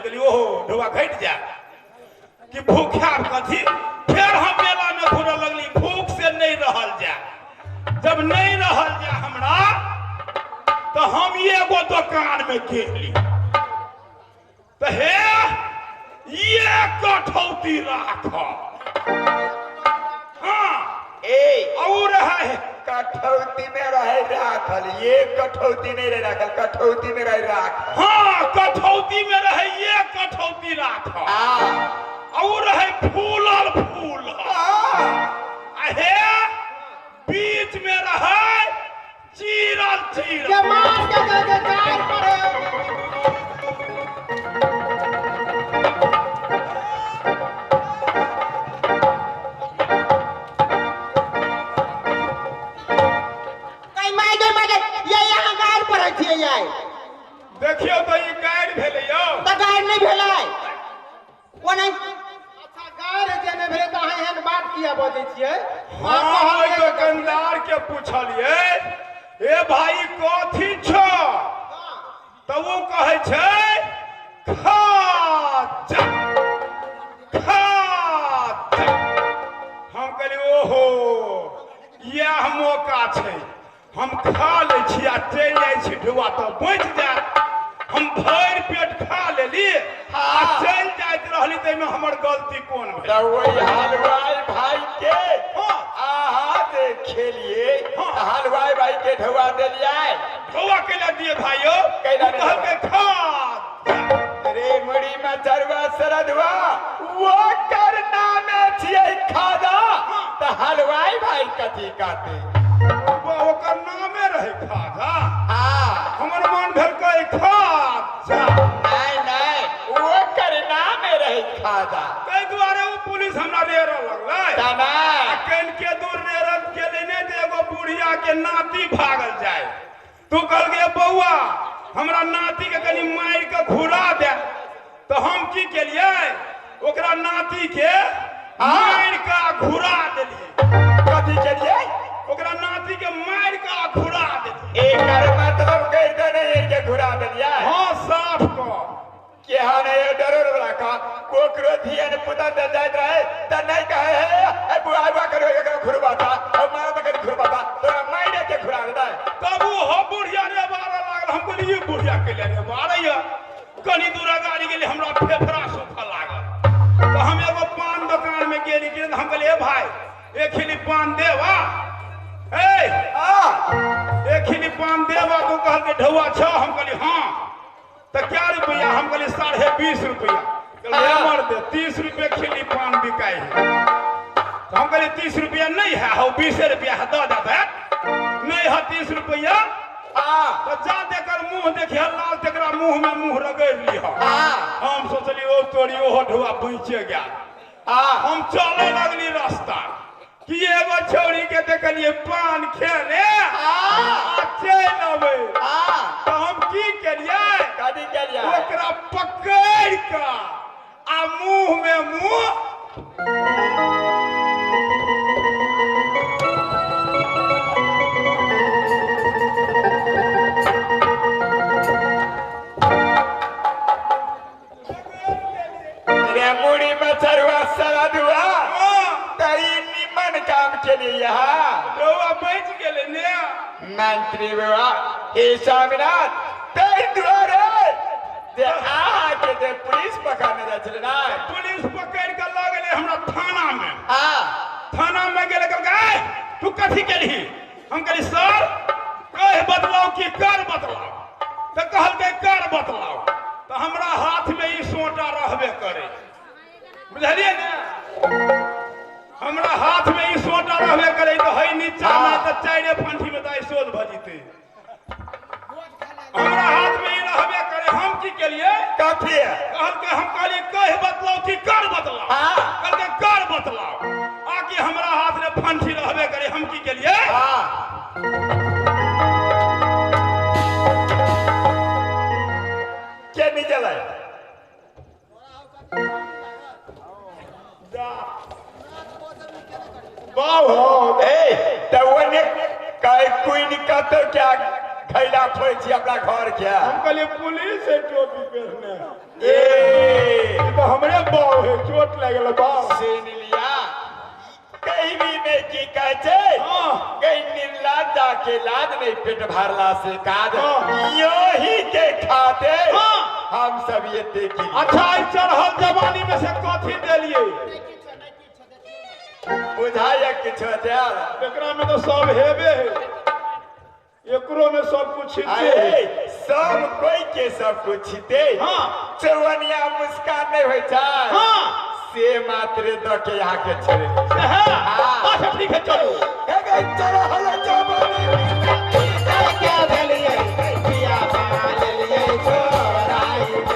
कहलियै ओहो ढौआ घटि जाय कि भूख खायब कथी। फेर हम मेला में घूरऽ लगली, भूख से नहीं रहल जाय। जब नहीं रहल जाय हमरा तो हम एगो दोकान में गेली तो हे ये कठौती राख। हाँ ए और है कठौती में रहे राखल, ये कठौती नहीं रहे राखल, कठौती में रहे राखल। हाँ कठौती में रहे ये कठौती राखल और रहे फूलल फूल हे बीच में रहे चीरल चीरल। के मार के के कार पर कहीं मार के मार के ये यहाँ गाड़ पर छियै यार। देखियो तो ई गाड़ भेलै यौ। त गाड़ नहीं भेलै ओना। अच्छा गाड़ जे नहि भेलै त अहाँ एहन बात किया बजै छियै? हाँ ओहि दोकानदार के पूछलियै ए भाई कथी छौ, त ओ कहै छै खाजा खाजा। हम कहलियै ओहो इएह मौका छै, हम खा लै छी आ चलि जाइ छी ढौआ तऽ बचि जायत। हम भरि पेट खा लेली आ चलि जाइत रहली, ताहिमे हमर गलती कोन भेल? तऽ ओहि हलवाई भाई के आहा जे खेलिए हलवाई भाई के ढौआ देलियै। ढौआ कैला दिए भाइयो? कहलकै खा। रे मुड़ी मचरवा सरदवा वो करना में छियै खाजा, तऽ हलवाई भाई कथी कहतै? ओकर नामे रहे खाजा। हमर मन भेल कहै खाजा। नहीं नहीं ओकर नामे रहे खाजा, ताहि दुआरे ओ पुलिस हमरा रेरऽ लगलै। कनिके दूर रेरल गेलै नहि तऽ एगो बुढ़िया के नाती भागल जाय। तू कहलकै बौआ हमरा नाती के कनि मारि के घुरा दे, तऽ हम की केलियै ओकरा नाती के मारि के घुरा देलियै। कथी केलियै? ओकरा नाती के मारि के घुरा देलियै। एकर मतलब कहि देने के घुरा देलियै? हाँ साफ कऽ। केहन है डरो वाला का कोकरो धियन पुता दे जाइत रहे त नहीं कहे हे ए बुआ बुआ करो एकरा घुरबाता और मारा त करी घुरबाता तोरा मारे के घुरा देता। तब ओ हो बुढ़िया रे बारऽ लागल। हम कहलियै ई बुढ़िया के ले रे बारैया। कनी दूर गाड़ी गेली हमरा फेफड़ा सूखऽ लागल, तऽ हम एगो पान दोकान में गेली। हम कहलियै ए भाई एक खिली पान देबा? ए एक खिली पान देबा? तू कहलकै ढौआ छौ? हम कहलियै हाँ। तऽ क्या रुपया? हम कहलियै 20.5 रुपया। कहलियै मर दे 30 रुपये खिली पान बिकाइ है। तऽ हम कहलियै 30 रुपया नहीं है, हौ 20 रुपया है दऽ दे। नहीं है 30 रुपया तऽ जा देकर मुँह देखिए लाल तकरा मुँह में मुँह रगड़ि लिह। हम सोचलियै ओ तोरी ओहो ढौआ बचि गेल। हम चलऽ लगली रास्ता कि एगो छौड़ी के देखलियै पान खेने आ चलि अबै। तऽ हम की केलियै ओकरा पकड़ि कऽ आ मुँह में मुँह रे मुड़ी मचरवा सरदुआ तई निमन काम केलियै यहाँ। ढौआ बचि गेलै ने। मंत्री बाबा हे स्वामीनाथ ताहि दुआरे जे अहाँ के जे पुलिस पकड़ने जाइ छलै ने, पुलिस पकड़ि कऽ लऽ गेलै हमरा थाना में। थाना में गेलै कहलकै तू कथी केलही? हम कहलियै सर कहि बतलाउ कि कर बतलाउ? तऽ कहलकै कर बतलाउ। तऽ हमरा हाथ में ई सोंटा रहबे करै, बुझलियै ने? हमरा हाथ में ई सोंटा रहबे करै तऽ है नीचा में तऽ चारिे फंठी में तऽ सोझ भऽ जेतै। हमरा हाथ में ई रहबे करे। हम की केलियै? कथी? कहलकै हम कहलियै कहि बतलाउ कि कर बतलाउ? कहलकै कर बतलाउ। आ कि हमरा हाथ में फंठी रहबे करे। हम की केलियै? के नहीं गेलै? बाबू ए तऽ ओने कहे कोई कतौ क्या घैला फोड़ै छी अपना घर के। हम कहलियै पुलिस है टोपी पहिरने। ए चोट लागि गेल बा सुन लिया कहीं भी नहीं की कहे छे हाँ। कहीं निर्लाज के लाज नहीं पेट भरला से काज हाँ। यही के खाते हाँ। हम सब ये देखी। अच्छा आई चढ़ल जवानी में से कथी देलिए बुझाया किछो देल एकरा में तो सब हेबे है एकरो में सब कुछ है। अरे सब कोई के सब कुछ दे। हाँ। चौवनिया मुस्कान नहीं होय छै। हाँ। से मात्र द के यहाँ के छोड़े। हाँ। अच्छा ठीक है चलो। चलो हलो जवानी क्या देलिए पिया बना लेलिए छोराई में।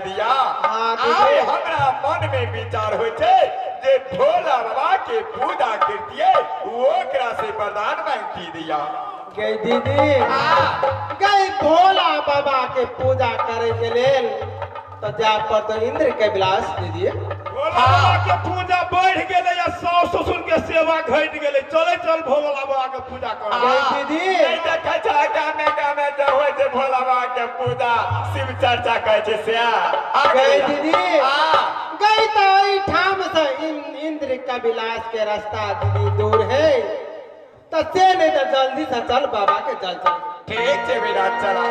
दिया आए हमरा मन में विचार होय छै जे भोला बाबा के पूजा करतिए ओकरा से वरदान मांगती दिया। गई दीदी गई भोला बाबा के पूजा करे के लेल तो जा पर तो इंद्र के विलास दीदी भोला बाबा के पूजा बढ़ गेलै या सास ससुर के सेवा घट गेलै। चले चल भोला बाबा के पूजा कर। गई दीदी नहीं देखै छै गामे गामे जे होय छै भोला बाबा के पूजा शिव चर्चा कहै छै से आ गई दीदी गई तो एठाम से इंद्र का विलास के रास्ता दीदी दूर है तो से नहीं तो जल्दी से चल बाबा के जल चल। ठीक छै बेटा चला।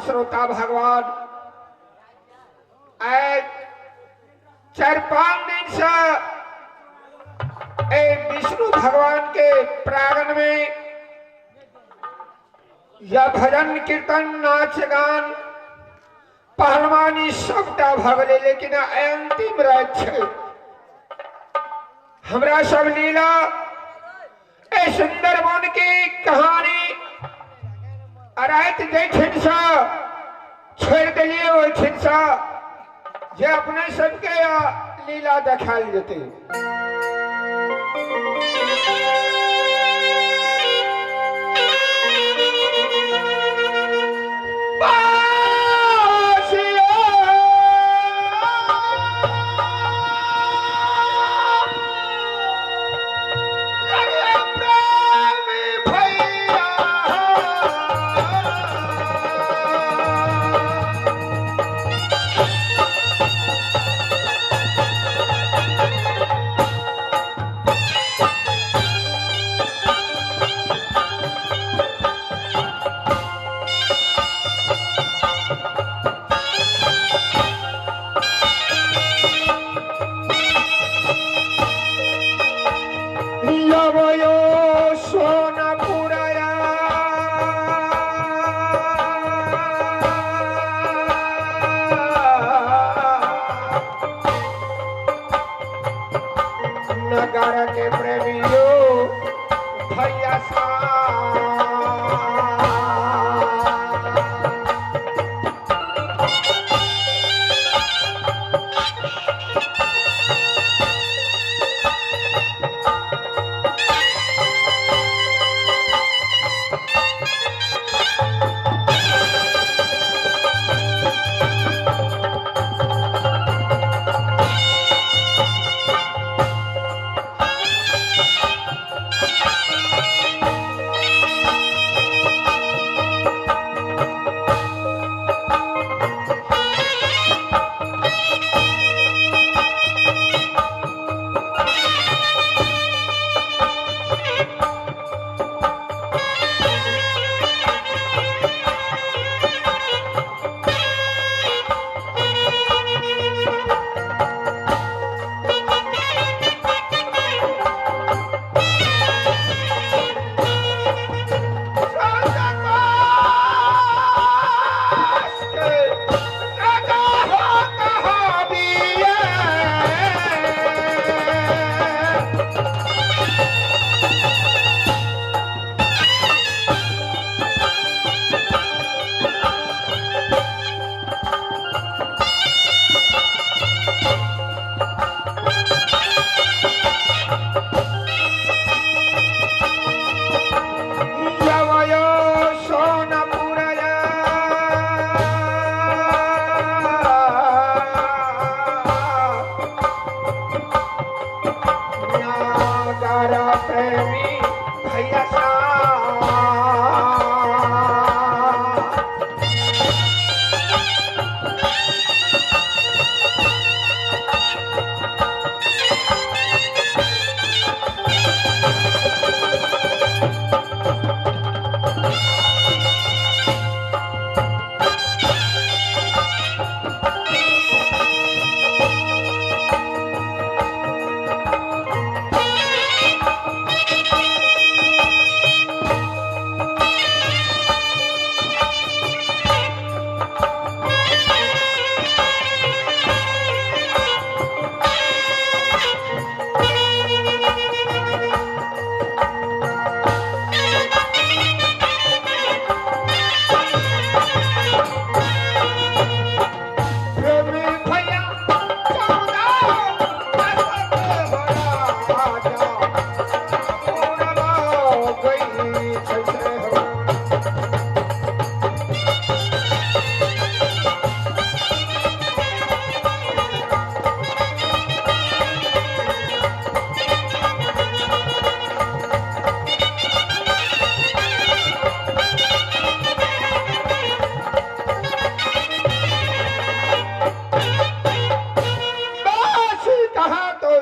श्रोता भगवान आइ 4-5 दिन से विष्णु भगवान के प्रांगण में यह भजन कीर्तन नाच गान पहलवानी सबटा भऽ गेलै, लेकिन अंतिम राति छै। हमरा सब लीला ए सुंदरबन की कहानी राति जाहि सँ छोड़ि देलियै ओहिठाम सँ जे अपने सबके लीला देखायल जेतै।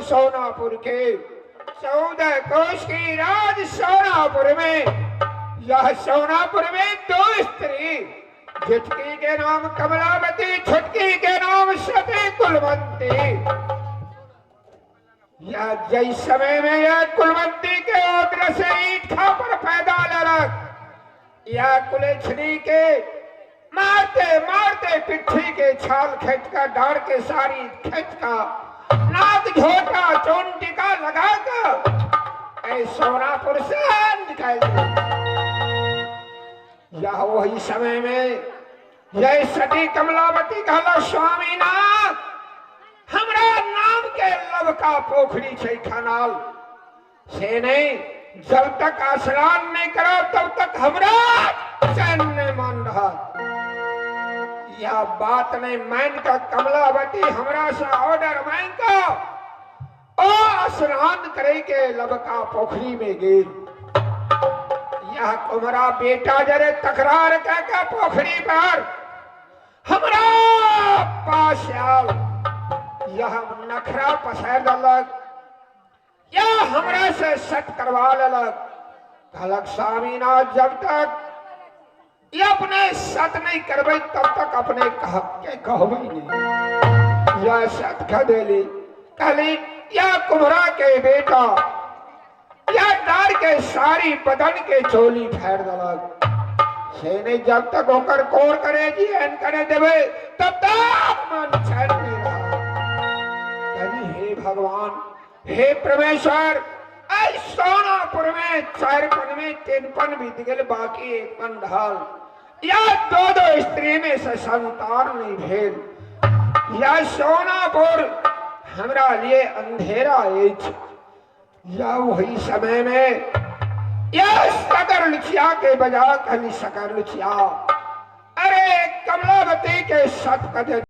सोनापुर के 14 कोस की राज सोनापुर में, यह सोनापुर में 2 स्त्री जेठकी के नाम कमलावती, छोटकी के नाम सती कुलवंती। या जय समय में यह कुलवंती के ओद्र से ईठा पर पैदा लड़क या कुलेछनी के मारते मारते पिट्ठी के छाल खेच का डार के सारी खेच का नाक झोटा चोन टीका लगा कर ऐ सोनापुर से निकाल दिया। यह वही समय में जय सती कमलावती कहला स्वामीनाथ हमरा नाम के लव का पोखरी छै खनाल से नहीं, जब तक स्नान नहीं करो तब तक हमरा चैन नहीं मान रहा। यह बात नहीं मान का कमलावती हमरा से ऑर्डर मान का ओ स्नान करे के लबका पोखरी में गेल। यह कुमरा बेटा जरे तकरार कह के पोखरी पर हमरा पास आल, यह नखरा पसार दलक, यह हमरा से सट करवा ललक। कहलक स्वामीनाथ जब तक ये अपने सत नहीं करबै तब तक अपने कह के कहबै नहीं। यह सत खदेली कहली यह कुम्हरा के बेटा यह डार के सारी बदन के चोली फेर दलक से नहीं, जब तक होकर कोर करे जी एन करे देवे तब तक मन चैन नहीं रहा। कहली हे भगवान हे परमेश्वर, ऐ सोनापुर में 4 पन में 3 पन बीत गए, बाकी 1 पन ढाल या 2-2 स्त्री में से संतान नहीं भेल। या सोनापुर हमरा लिए अंधेरा अछि। या वही समय में या सकर लुचिया के बजा कहली सकर लुचिया अरे कमलावती के सत कदे